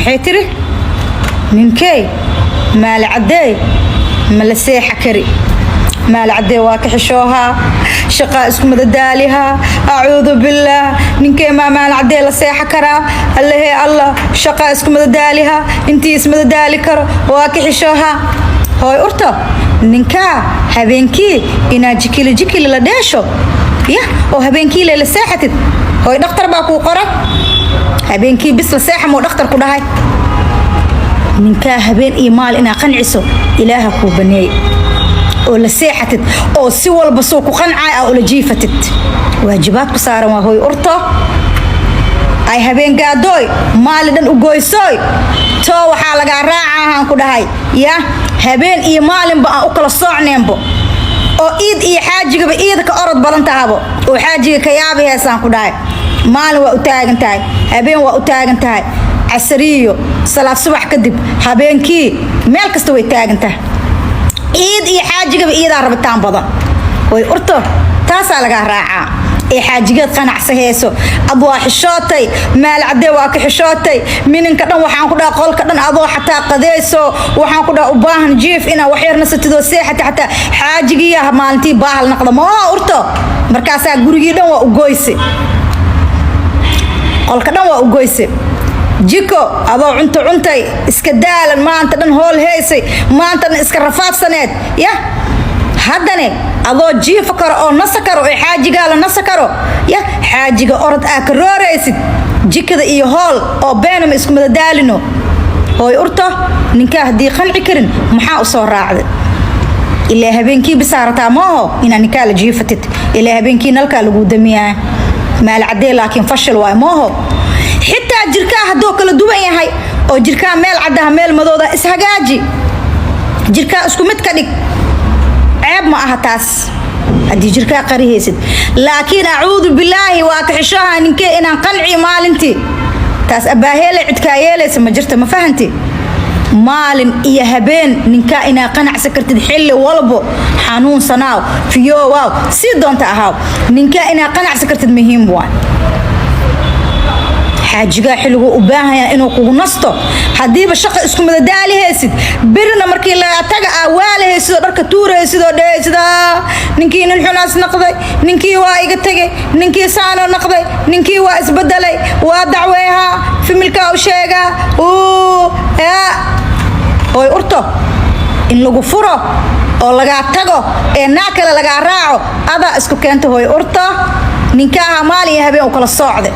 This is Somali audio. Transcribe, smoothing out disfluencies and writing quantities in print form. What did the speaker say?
Maxay tiri? Ninkey maali caddeey ma la seexa kari, maali caddee waa ka xishoohaa, shaqaa isku madadaalihaa. Acuudu billaah, ninkee maa maali caddee la seexa karaa? Allahee Allah, shaqaa isku madadaalihaa, intii ismadadaali karo waa ka xishoohaa. Hooy urto, ninkaa habeenkii inaad jikili jikili la dheesho yah oo habeenkii lela seexatid, hooy, dhakhtar baa kuu qoray? Habeenkii bis la seexa muu dhakhtar ku dhahay? Ninkaa habeen iyo maal inaa qanciso Ilaaha kuu baneey oo la seexatid oo si walba suu ku qancay aa ula jiifatid, waajibaad ku saaran waa. Hooy urto, ay habeen gaadooy, maali dhan u goysooy, too waxaa lagaa raacahaan ku dhahay ya habeen iyo maalinba aan u kala soocneenbo oo iid iyo xaajigaba iida ka orod badan tahabo oo xaajiga ka yaabi heesaan ku dhahay. Maalin waa u taagan tahay, habeen waa u taagan tahay, casariyo salaad subax kadib, habeenkii meel kasta way taagan tahay. Iid iyo xaajigaba iidaa rabitaan badan. Way urto, taasaa lagaa raacaa ee xaajigeed qanacsa heeso. Ad waa xishootay, maal cadee waa ka xishootay, mininka dhan waxaan ku dhaha qolka dhan adoo xataa qadeyso, waxaan ku dhaha u baahan jiif inaa waxyar nasatidoo seexata, xataa xaajigiiyaa maalintii baahal naqda mooha urto. Markaasaa gurigii dhan waa u goyse, qolka dhan waa u goyse, jiko adoo cunto cuntay, iska daalan, maanta dhan hool heysay, maanta dhan iska rafaadsaneed yah, haddane adoo jiifa karo oo nasa karo oo xaajigaa la nasa karo yah, xaajiga orod aa ka rooraysid jikada iyo hool oo beenama isku madadaalino. Hooy urto, ninkaa haddii qanci karin, maxaa u soo raacday? Ilaa habeenkii bisaarataa maaho inaa ninkaa la jiifatid, ilaa habeenkii nalkaa lagu damiyaa maalcadee, laakiin fashil waay mooho. Xitaa jirkaa hadduu kala duwan yahay oo jirkaa meel caddaha meel madooda, ishagaaji, jirkaa isku mid ka dhig, ceeb ma aha taas haddii jirkaa qarihaysid. Laakiin acuudu bilaahi, waa ka xishoha ninkee inaan qanciyo maalintii, taas abbaaheele cidkaa yeelaysa ma jirta. Ma fahanti? Maalin iyo habeen ninkaa inaa qanacsan kartid xilli walbo, xanuunsanaaw, fiyoowaw, sii doonta ahaaw, ninkaa inaa qanacsan kartid muhiim waay. Xaajigaa xilliguu u baahanyaa inuu kugu nasto, haddiiba shaqa isku madadaalihaysid, birina markii lagaa taga aa waalahaysid oo dharka tuuraysid oo dhehaysid, "Ninkii nin xunaas naqday, ninkii waa iga tegay, ninkii saano naqday, ninkii waa isbedelay, waa dacweehaa, family-kaa u sheegaa." Uu hooy urto, in lagu furo oo lagaa tago ee naa kale lagaa raaco adaa isku keenta. Hooy urto, ninkaaha maalin iyo habeen u kala soocday.